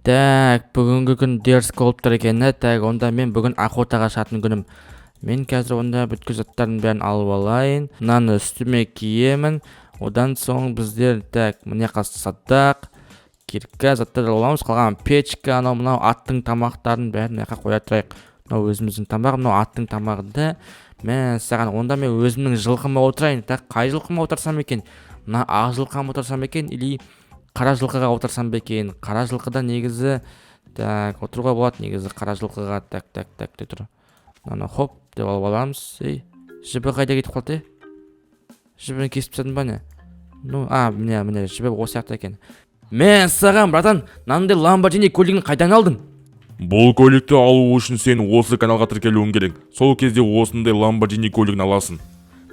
Так, бүгінгі күн дерзкий болып тұр екен, ә? Так, онда мен бүгін охотаға шығатын күнім. Мен қазір онда бүткіл заттардың бәрін алып алайын. Мынаны үстіме киемін. Одан соң біздер, так, міне, садақ, кирка, заттар аламыз. Қалған печка, анау мынау аттың тамақтарын бәрін мына жаққа қоя тұрайық. Мынау өзіміздің тамақ, мынау аттың тамағы да. Мә саған, онда мен өзімнің жылқыма отырайын. Так, қай жылқыма отырсам екен? Мына ақ жылқыға отырсам екен или қара жылқыға отырсам ба екен? Қара жылқыда негізі, так, отыруға болады негізі қара жылқыға. Так, так, так, дей тұр. Мынаны хоп деп алып аламыз. Ей, жібі қайда кетіп қалды, е? Жібін кесіп тастадым ба, не? Ну, а, міне, міне, жібі осы жақта екен. Мә саған, братан, мынандай Ламборджини көлігін қайдан алдың? Бұл көлікті алу үшін сен осы каналға тіркелуің керек. Сол кезде осындай Ламборджини көлігін аласың.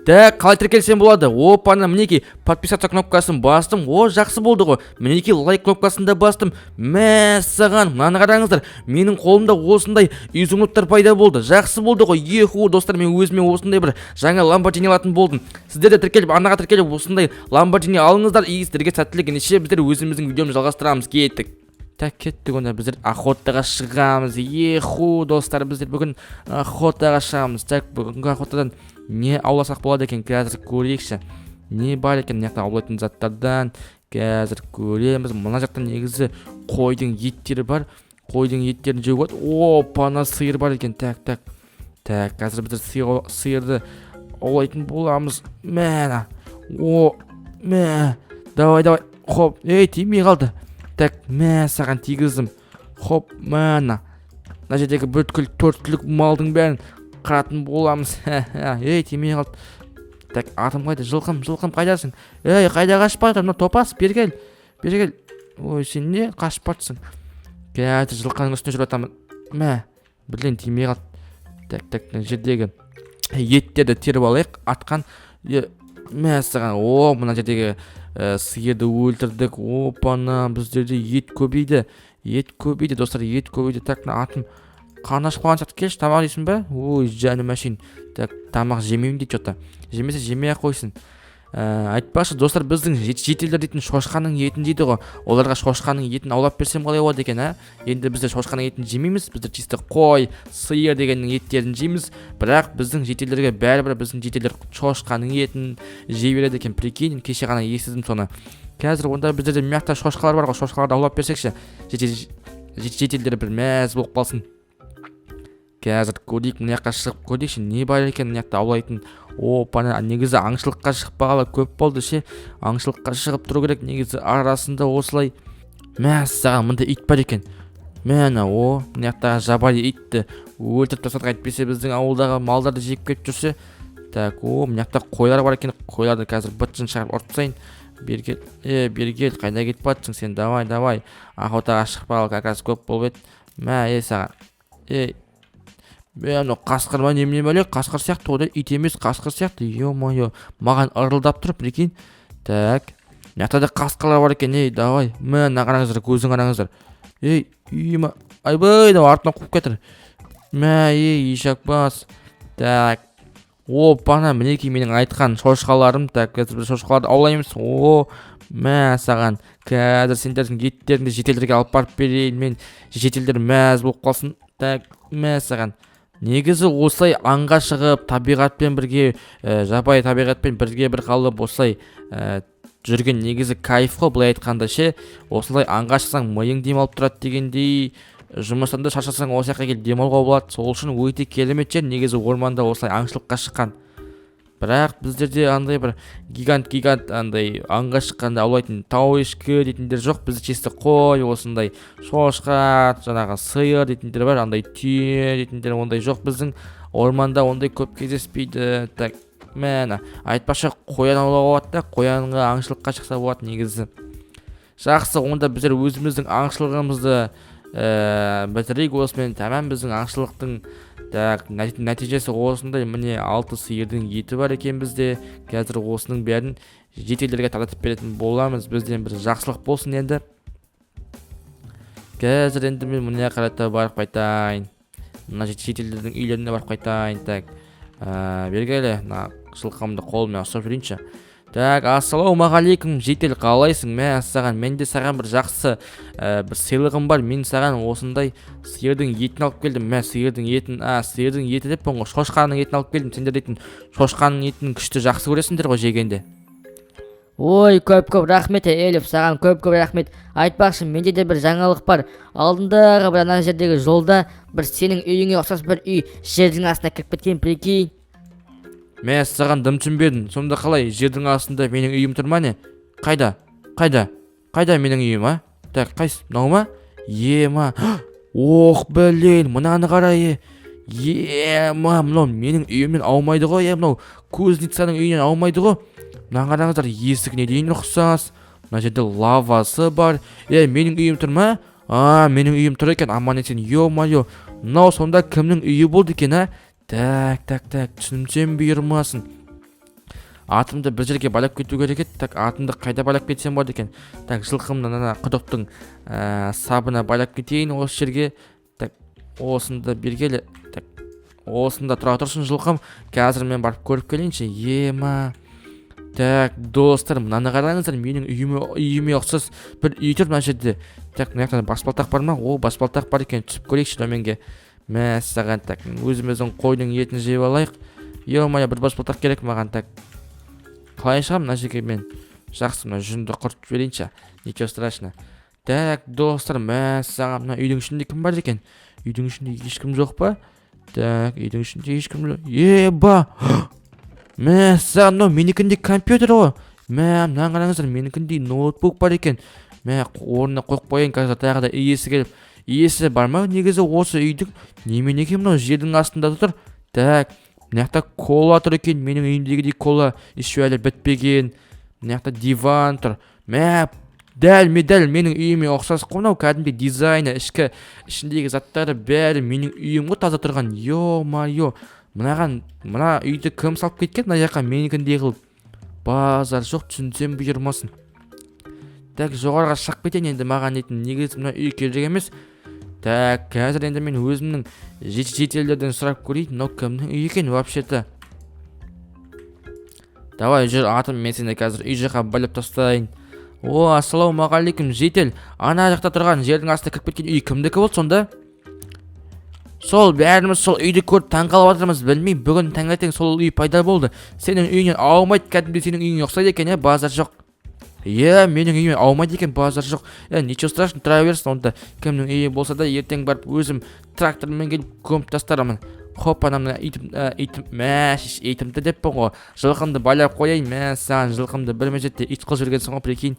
Так, қалай тіркелсем болады? Опана, мінекей, подписаться кнопкасын бастым. О, жақсы болды ғой. Мінекей, лайк кнопкасын да бастым. Мә саған, мынаны қараңыздар, менің қолымда осындай изумрудтар пайда болды. Жақсы болды ғой. Еху, достар, мен өзіме осындай бір жаңа Ламборджини алатын болдым. Сіздер де тіркеліп, арнаға тіркеліп, осындай Ламборджини алыңыздар, и сіздерге сәттілік. Ендеше біздер өзіміздің видеомызды жалғастырамыз. Кеттік. Так, кеттік онда, біздер охотаға шығамыз. Еху, достар, біздер бүгін охотаға шығамыз. Так, бүгінгі охотадан не ауласақ болады екен, қазір көрейікші. Не бар екен мына жақта аулайтын заттардан, қазір көреміз. Мына жақта негізі қойдың еттері бар, қойдың еттерін жеуге болады. Опа, ана сиыр бар екен. Так, так, так, қазір біздер сиырды аулайтын боламыз. Мә, о, мә, давай, давай, хоп, ей, тимей қалды. Так, мә саған, тигіздім. Хоп, мә, мына жердегі бүткіл төрт түлік малдың бәрін қыратын боламыз. Ей, тимей қалды. Так, атым қайда? Жылқым, жылқым, қайдасың? Ей, қайда қашып бара жатыр мына топас? Бері кел, бері кел. Ой, сен не қашып баратсың? Қазір жылқының үстіне жүріп жатамын. Мә, блин, тимей қалды. Так, так, мына жердегі еттерді теріп алайық атқан. Е, мә саған. О, мына жердегі сиырды өлтірдік. Опана, біздерде ет көбейді, ет көбейді, достар, ет көбейді. Так, мына атым қарны ашып қалған сияқты. Келші, тамақ жейсің ба? Ой, жаным әшейін. Так, тамақ жемеймін дейді. Че-то жемесе, жемей ақ қойсын. Айтпақшы, достар, біздің жительдер дейтін шошқаның етін жейді ғой. Оларға шошқаның етін аулап берсем, қалай болады екен, ә? Енді біздер шошқаның етін жемейміз, біздер чисто қой, сиыр дегеннің еттерін жейміз. Бірақ біздің жительдерге бәрібір, біздің жительдер шошқаның етін жей береді екен, прикинь. Кеше ғана естідім соны. Қазір онда біздерде мына жақта шошқалар бар ғой, шошқаларды аулап берсекші, жительдер бір мәз болып қалсын. Қазір көрейік, мына жаққа шығып көрейікші, не бар екен мына жақта аулайтын. Опа, негізі аңшылыққа шықпағалы көп болды ше. Аңшылыққа шығып тұру керек негізі арасында осылай. Мәссаған, мында ит бар екен. Мә, о, мына жақтағы жабайы итті өлтіріп тастадық, әйтпесе біздің ауылдағы малдарды жеп кетіп жүрсе. Так, о, мына жақта қойлар бар екен. Қойларды қазір быт-шытын шығарып ұрып тастайын. Бері кел, е, бері кел, қайда кетіп жатсың сен? Давай, давай, охотаға шықпағалы как раз көп болып еді. Мә, е, саған, ей. Е, анау қасқыр ма, немене, бәле? Қасқыр сияқты ғой да, ит емес, қасқыр сияқты. Ё-моё, маған ырылдап тұр, прикинь. Так, мына жақта да қасқырлар бар екен. Ей, давай, мә, мына қараңыздар, көзін қараңыздар. Ей, үйіме, айбай, мынау артынан қуып кетір. Мә, ей, ишакбас. Так, опана, мінекей менің айтқан шошқаларым. Так, қазір біз шошқаларды аулаймыз. О, мә саған, қазір сендердің еттеріңді жительдерге алып барып берейін мен, жительдер мәз болып қалсын. Так, мә саған. Негізі осылай аңға шығып, табиғатпен бірге, жабайы табиғатпен бірге бір қалып, осылай жүрген негізі кайф қой, былай айтқанда ше. Осылай аңға шықсаң, миың демалып тұрады дегендей, жұмыстан да шаршасаң, осы жаққа келіп демалуға болады. Сол үшін өте керемет жер негізі орманда осылай аңшылыққа шыққан. Бірақ біздерде андай бір гигант гигант андай аңға шыққанда аулайтын тау ешкі дейтіндер жоқ. Бізде чисто қой, осындай шошқа, жаңағы сиыр дейтіндер бар. Андай түйе дейтіндер ондай жоқ, біздің орманда ондай көп кездеспейді. Так, мә, айтпақшы, қоян аулауға болады да, қоянға аңшылыққа шықса болады негізі. Жақсы, онда біздер өзіміздің аңшылығымызды бітірейік осымен. Тәмам біздің аңшылықтың, так, нәтижесі осындай. Міне, алты сиырдың еті бар екен бізде. Қазір осының бәрін жительдерге таратып беретін боламыз. Бізден бір жақсылық болсын енді. Қазір енді мен мына қарата барып қайтайын, мына жительдердің үйлеріне барып қайтайын. Так, бері кел, мына жылқымды қолыммен ұстап жүрейінші. Так, ассалаумағалейкум, житель, қалайсың? Мәссаған, менде саған бір жақсы бір сыйлығым бар. Мен саған осындай сиырдың етін алып келдім. Мә, сиырдың етін, а, сиырдың еті деппін ғой, шошқаның етін алып келдім. Сендер дейтін шошқаның етін күшті жақсы көресіңдер ғой жегенде. Ой, көп көп рахмет, эльф, саған көп көп рахмет. Айтпақшы, менде де бір жаңалық бар. Алдындағы бір ана жердегі жолда бір сенің үйіңе ұқсас бір үй жердің астына кіріп кеткен, прикинь. Мәссаған, дым түсінбедім. Сонда қалай, жердің астында менің үйім тұр ма, не? Қайда, қайда, қайда менің үйім, а? Так, қайсы, мынау ма? Ема, ох, блин, мынаны қара, е! Ема, мынау менің үйімнен аумайды ғой, е, мынау кузницаның үйінен аумайды ғой. Мынаны қараңыздар, есігіне дейін ұқсас. Мына жерде лавасы бар. Е, менің үйім тұр ма? А, менің үйім тұр екен аман есен. Ё-моё, мынау сонда кімнің үйі болды екен, а? Так, так, так, түсінсем бұйырмасын. Атымды бір жерге байлап кету керек еді. Так, атымды қайда байлап кетсем болады екен? Так, жылқымды ана құдықтың сабына байлап кетейін осы жерге. Так, осында бергелі. Так, осында тұра тұрсын жылқым. Қазір мен барып көріп келейінші. Ема, так, достар, мынаны қараңыздар, менің үйіме ұқсас бір үй тұр мына жерде. Так, мына жақта баспалтақ бар ма? О, баспалтақ бар екен, түсіп көрейікші төменге. Мәссаған. Так, өзіміздің қойдың етін жеп алайық. Ё-моё, бір баспалтақ керек маған. Так, қалай шығамын мына жерге мен? Жақсы, мына жүнді құртып жіберейінші, ничего страшно. Так, достар, мәссаған, мына үйдің ішінде кім бар екен? Үйдің ішінде ешкім жоқ па? Так, үйдің ішінде ешкім жоқ. Еба, мәссаған, мынау менікіндей компьютер ғой. Мә, мынаны қараңыздар, менікіндей ноутбук бар екен. Мә, орнына қойып қояйын, қазір тағы да иесі келіп. Иесі бар ма негізі осы үйдің? Немене екен мынау, жердің астында тұр? Так, мына жақта кола тұр екен, менің үйімдегідей кола, еще әлі бітпеген. Мына жақта диван тұр. Мә, дәлме дәл менің үйіме ұқсас қой мынау, кәдімгідей дизайны, ішкі ішіндегі заттары бәрі менің үйім ғой, таза тұрған. Ё-моё, мынаған, мына үйді кім салып кеткен мына жаққа менікіндей қылып? Базар жоқ, түсінсем бұйырмасын. Так, жоғарыға шығып кетейін енді, маған дейтін негізі мына үй керек емес. Так, қазір енді мен өзімнің жительдерден сұрап көрейін, мынау кімнің үйі екен вообще-то. Давай, жүр, атым, мен сені қазір үй жаққа байлап тастайын. О, ассалаумағалейкум, житель! Ана жақта тұрған жердің астына кіріп кеткен үй кімдікі болды сонда? Сол бәріміз сол үйді көріп таңқалып жатырмыз. Білмеймін, бүгін таңертең сол үй пайда болды. Сенің үйіңнен аумайды, кәдімгідей сенің үйіңе ұқсайды екен, иә, базар жоқ. Иә, менің үйіме аумайды екен, базар жоқ. Е, ничего страшного, тұра берсін онда. Кімнің үйі болса да, ертең барып өзім трактормен келіп көміп тастармын. Хоп, ана мына итім, итім, мә, итімді деппін ғой, жылқымды байлап қояйын. Мә саған, жылқымды бір мезетте ит қылып жібергенсің ғой, прикинь.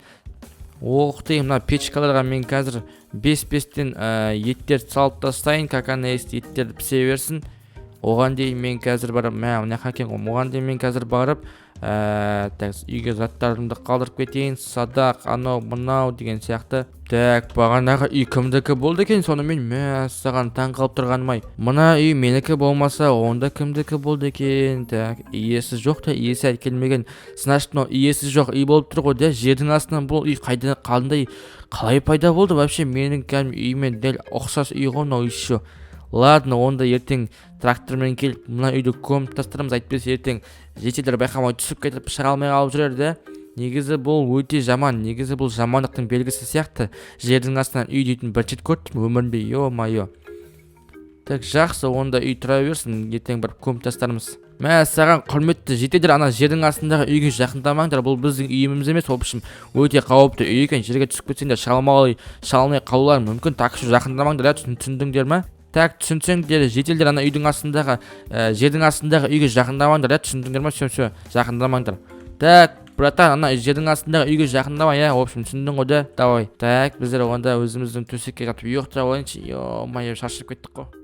Ох ты, мына печкаларға мен қазір бес бестен еттерді салып тастайын, как она есть, еттер пісе берсін. Оған дейін мен қазір барып, мә, мына жаққа екен ғой. Оған дейін мен қазір барып так, үйге заттарымды қалдырып кетейін, садақ, анау мынау деген сияқты. Так, бағанағы үй кімдікі болды екен сонымен? Мәссаған, таң қалып тұрғаным ай, мына үй менікі болмаса, онда кімдікі болды екен? Так, иесі жоқ та, иесі әлі келмеген. Значит, мынау иесі жоқ үй болып тұр ғой да. Жердің астынан бұл үй қайда, қандай, қалай пайда болды вообще? Менің кәдімгі үйіме дәл ұқсас үй ғой мынау еще. Ладно, онда ертең трактормен келіп мына үйді көміп тастармыз, әйтпесе ертең жительдер байқамай түсіп кетіп, шыға алмай қалып жүрер да. Негізі бұл өте жаман, негізі бұл жамандықтың белгісі сияқты. Жердің астынан үй дейтін бірінші рет көріп тұрмын өмірімде, ё-моё. Так, жақсы, онда үй тұра берсін, ертең барып көміп тастармыз. Мә саған, құрметті жительдер, ана жердің астындағы үйге жақындамаңдар. Бұл біздің үйіміз емес, в общем, өте қауіпті үй екен. Жерге түсіп кетсеңдер, шыға алмай қалуларың мүмкін. Так что жақындамаңдар, иә, түсіндіңдер ма? Так, түсінсеңдер, жительдер, ана үйдің астындағы, жердің астындағы үйге жақындамаңдар, иә, түсіндіңдер ма? Все, все, жақындамаңдар. Так, братан, ана жердің астындағы үйге жақындама, иә, в общем, түсіндің ғой да? Давай. Так, біздер онда өзіміздің төсекке жатып ұйықтап алайыншы. Ё-моё, шаршап кеттік қой.